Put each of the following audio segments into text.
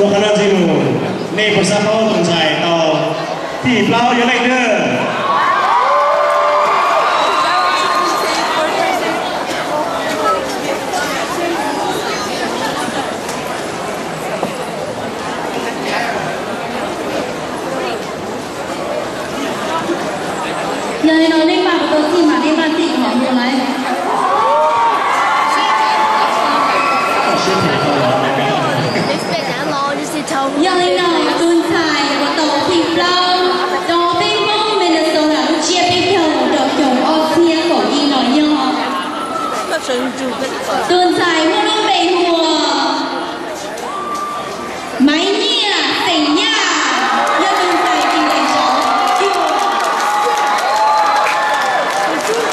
Rau qhov no ntxiv mus, nej puas xav paub tus ntxhais tau thib plaub yog leej twg? Yog li no nej npaj puas tau txij mas nej npaj txij kom mus lawm. Yog li no tus ntxhais uas tau thib plaub rau peb Hmoob Minnesota lub tsiab peb caug rau xyoo ob txhiab kaum ib no yog tus ntxhais muaj lub npe hu ua Maiv Nyiaj xeem Yaj, yog tus ntxhais tim daim zauv.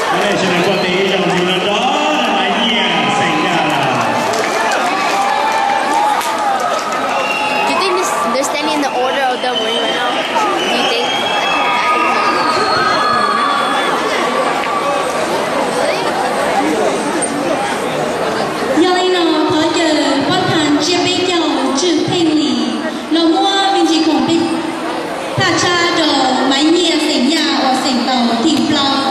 Sawv daws nrog tes ib zaug ntxiv no rau Maiv Nyiaj xeem Yaj. Do you think this, they're standing in the order of them winning right now? Do you think? Yog li no thov caw pab thaj tsiab peb caug Tswj Pheej Lis los muab me ntsis khoom peb thaj tshab rau Maiv Nyiaj xeem Yaj uas xeem tau thib plaub.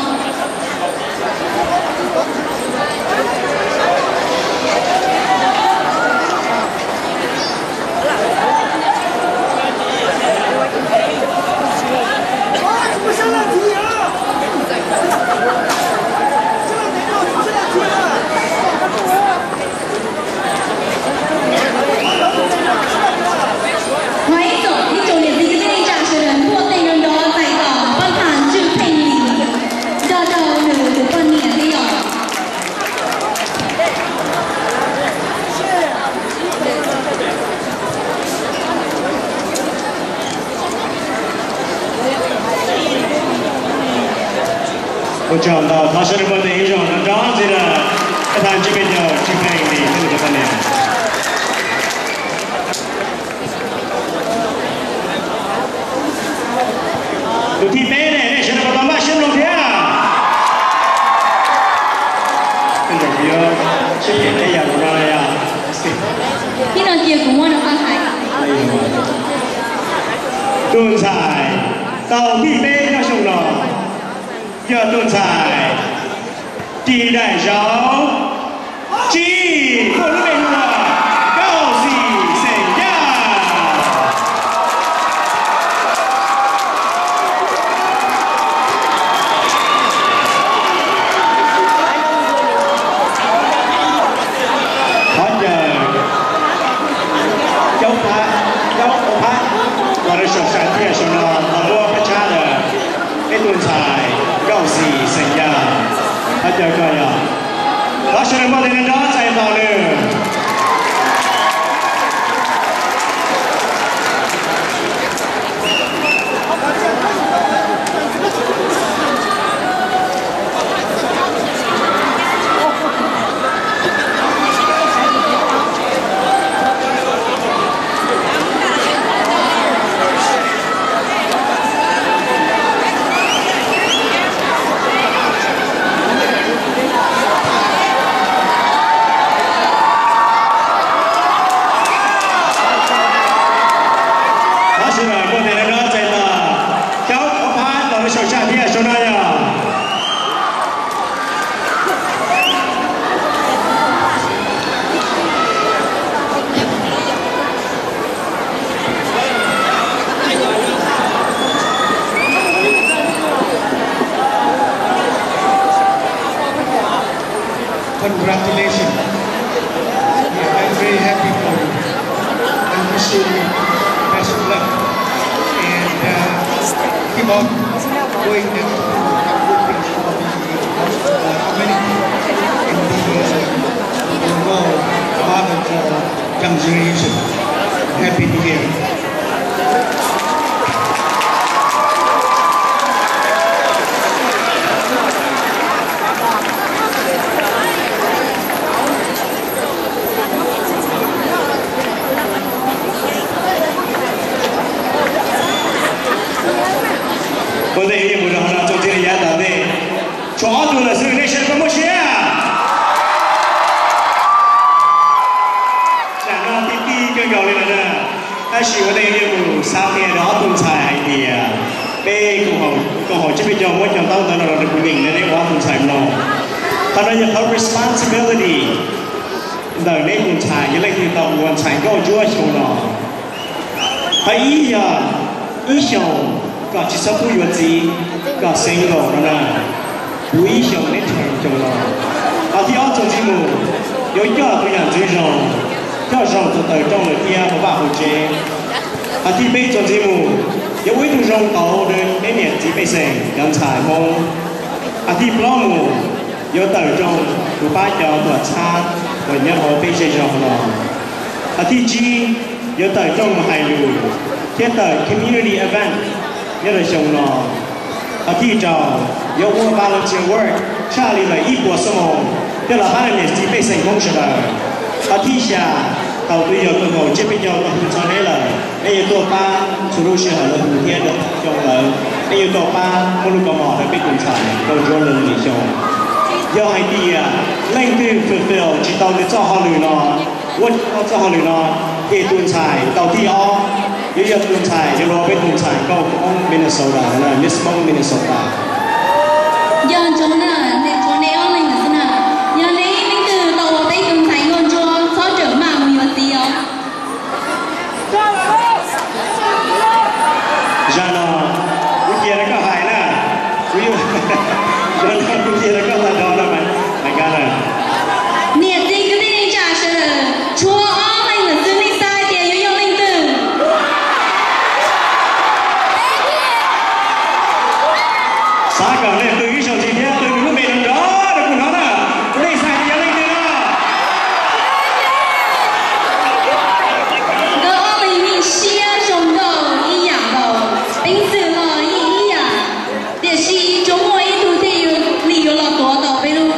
Thov ib tsoom niam txiv kwv tij neej tsa sawv daws npuaj tes nrov nrov txais tos pab thaj Tswj Pheej Lis nrog rau nws tus poj niam thiab yom. Ua tsaug ntau, thov sawv daws npuaj tes ib zaug nrov nrov ntxiv lawm, pab thaj Tswj Pheej Lis thiab nws tus poj niam. Tus thib peb ne, nej sawv daws puas tau npaj siab mloog thiab? Sib phem tej yam no yog. Ib no cia kuv muab rau koj hais. Tus ntxhais tau thib peb nyob xyoo no yog tus ntxhais tim daim zauv tsib, muaj lub npe hu ua Nkauj Xis xeem Yaj. Thov caw Caub Phab, Caub Phab los rau saum sam thiaj saum no los muab phab tshab ntawm peb tus ntxhais Nkauj Xis xeem Yaj. Thov caw koj yog, thov sawv daws npuaj tes nrov nrov txais tos nws. Thov sawv daws npuaj tes nrov nrov txais tos Caub Phab los rau saum sam thiaj saum no yog. Congratulations. Yeah, I'm very happy for you. I wish you best of luck. And uh, keep on going and do some good things for the uh, community and the uh, overall father for young generation. Happy New Year. Ua ntej yuav mus rau hauv no txuas ntxiv rau yav tom ntej, tshuav ob tug lawm xwb, nej sawv daws puas muaj siab? Tsam no ti ti kawg nkaus li lawm na. Tab sis ua ntej yuav mus xav qhia rau ob tug ntxhais hais tias peb koom haum tsiab peb caug muab cov ntaub ntawv no los rau kuv nyeem rau neb ua ob tug ntxhais mloog. Qhov no yog qhov responsibility ntawm neb tus ntxhais yog leej twg tau ua ntxhais nkauj ntsuab xyoo no. Qhov ib yog ib xyoos kom tsis txhob pub yuav txiv, kom single no na, puv ib xyoos neb term xyoo no. Qhov thib ob txuas ntxiv mus, yuav coj tus yam ntxwv zoo, coj zoo txog tawm rooj lawm thiab hauv vaj hauv tsev. Qhov thib peb txuas ntxiv mus, yuav ua ib tug zoo tau rau peb niam txiv pej xeem cov ntxhais Hmoob. Qhov thib plaub mus, yuav tawm rooj mus pab cov tuam txhab uas nyob hauv peb zej zog no. Qhov thib tsib, yuav tawm rooj mus hais lus thiab tawm community event nyob rau xyoo no. Qhov thib rau, yuav ua volunteer work tshaj li ntawm ib puas xuab moos coj los pab rau niam txiv pej xeem Hmoob sawv daws. Qhov thib xya, thaum twg yog koom haum tsiab peb caug tau hu txog neb lawm, neb yuav tuaj pab txhua lub sij hawm lawv hu thiab rau xyoo ntawd neb yuav tuaj pab muab lub kaus mom rau peb tus ntxhais nkauj ntsuab lub li xyoo. Yog hais tias leej twg fulfill tsis tau nws txoj hauj lwm no, ua tsis tau txoj hauj lwm no, ces tus ntxhais tau thib ob yuav yog tus ntxhais yuav los ua peb tus ntxhais nkauj Hmoob Minnesota, Miss Hmoob Minnesota. Yog ntsoov na, ntsoov nej ob leeg lawm xwb na. Yog nej leej twg tau ua peb tus ntxhais nkauj ntsuab txhob rawm maj mus yuav txiv os. Zaj no kuv cia rau koj hais na. Kuv yuav, zaj no kuv cia rau koj tag nrho no mas hais kab na. Niam txiv kwv tij neej tsa sawv daws, tshuav ob leeg lawm xwb, nej xav hais tias yuav yog leej twg? Xav kom nej qw ib zaug ntxiv thiab qw nws lub npe nrov nrov rau kuv hnov na. Nej xav hais tias yog leej twg no? Nkawd ob leeg yeej siab zoo nkauj ib yam nkaus, peev xwm los yeej ib yam, tiam sis tsuas muaj ib tug thiaj li yuav los tuav tau peb lub,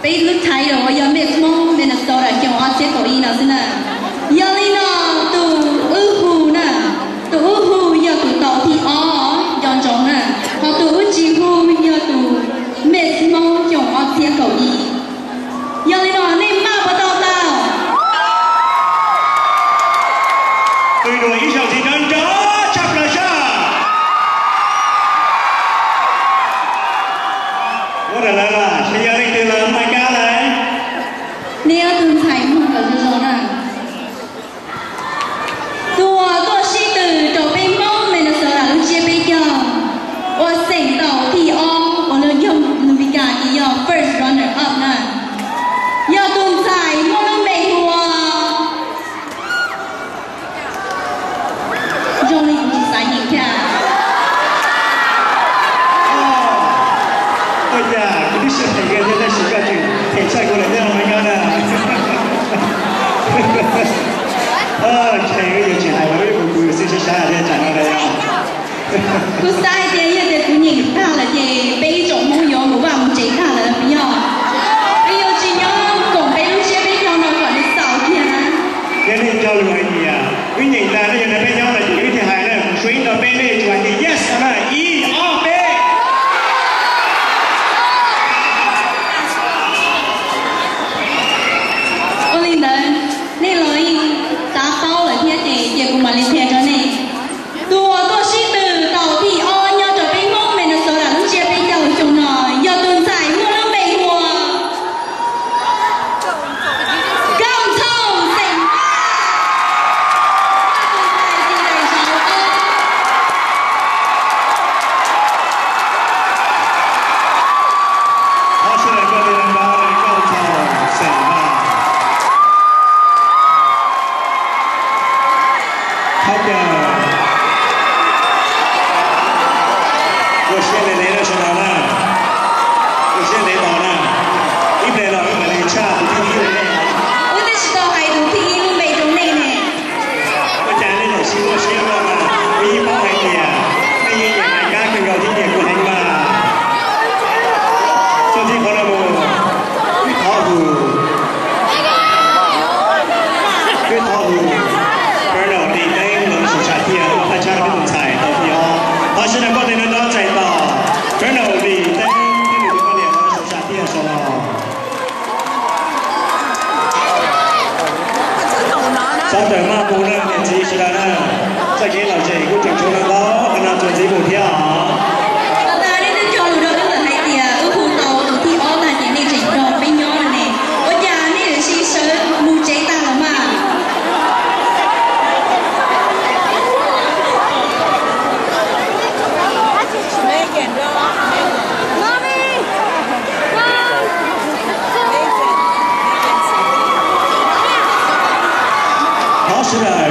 peb lub title uas yog Miss Hmoob Minnesota xyoo ob txhiab kaum ib no xwb na. Yog li no, tus wb hu na, tus wb hu yog tus tau thib ob, nco ntsoov na, ho tus wb tsis hu yog tus Miss Hmoob xyoo ob txhiab kaum ib. Yog li no nej npaj puas tau tau? Qw dua ib zaug ntxiv nrov nrov tshaj plaws saib. Muab rau lawv los, seb yog leej twg los hais kab lawm. Nej ob tug ntxhais mloog kom zoo zoo na. Tus uas tuaj sib tw rau peb Hmoob Minnesota lub tsiab peb caug, uas xeem tau thib ob, uas lawv yog Luvikas ces yog first runner up na, yog tus ntxhais muaj lub npe hu ua, zoo li kuv tsis xav nyeem thiab. Ua cas kuv twb siab phem kawg thiab tab sis koj tseem phem tshaj kuv lawm thiab mas koj na. Ntshe wb yuav tsis hais los wb mus kuv xwb sab sab thiab tsam no na yog. Kuv xav hais tias yog tias kuv nyeem tag lawm ces peb ib tsoom Hmoob yuav mus vaj mus tsev tag lawm puas yog? Peb yuav tsis nyob koom peb lub tsiab peb caug no kom nws xaus kiag na. Yog nej cog lus hais tias wb nyeem tag nej yuav nrog peb nyob no ces wb thiaj hais na, kuv suav ib nrog peb nej tsuas hais tias yes no na, ib ob peb. Ua li ntawd, nej los yeej xav paub lawm thiab ces cia kuv mam li qhia rau nej. Tus uas tuaj sib tw tau thib ob nyob rau peb Hmoob Minnesota lub tsiab peb caug xyoo no yog tus ntxhais muaj lub npe hu ua Nkauj Ntxhoo xeem Vaj. Tus ntxhais tsis ntees saud. Thov sawv daws koj tus nab npab Nkauj Ntxhoo xeem Vaj. Thov caw, ua siab ntev ntev rau sawv daws na, ua siab ntev tos na, ib pliag los wb mam li tshaj tus thib ib rau nej. Wb twb tsis tau hais tus thib ib lub npe rau nej ne. Ua cas nej tseem sib muaj siab luaj mas, kuv yeej paub hais tias nej yeej nyiam Nais Kab kawg nkaus thiab nyiam kuv heev mas. Txuas ntxiv qhov no mus, wb thov hu, wb thov hu Colonel Lis Teeb los sawv tshaj thiaj, thaj tsam peb tus ntxhais tau thib ob. Thov sawv daws npauj tes nrov nrov txais tos Colonel Lis Teeb thiab nws tus poj niam los sawv tshaj thiaj sawv los. Txhob tawm maj mus na niam txiv sawv daws na. Txoj kev lom zem kuj tseem tshuav ntau ntau, qhov no tsuas ntxiv mus thiab os. Tag nej twb cog lus rau wb lawm hais tias wb hu tau tus thib ob tag ces nej tseem nrog peb nyob no ne. Ua cas nej yuav tsis sawv mus tsev tag los mas? Thov sawv daws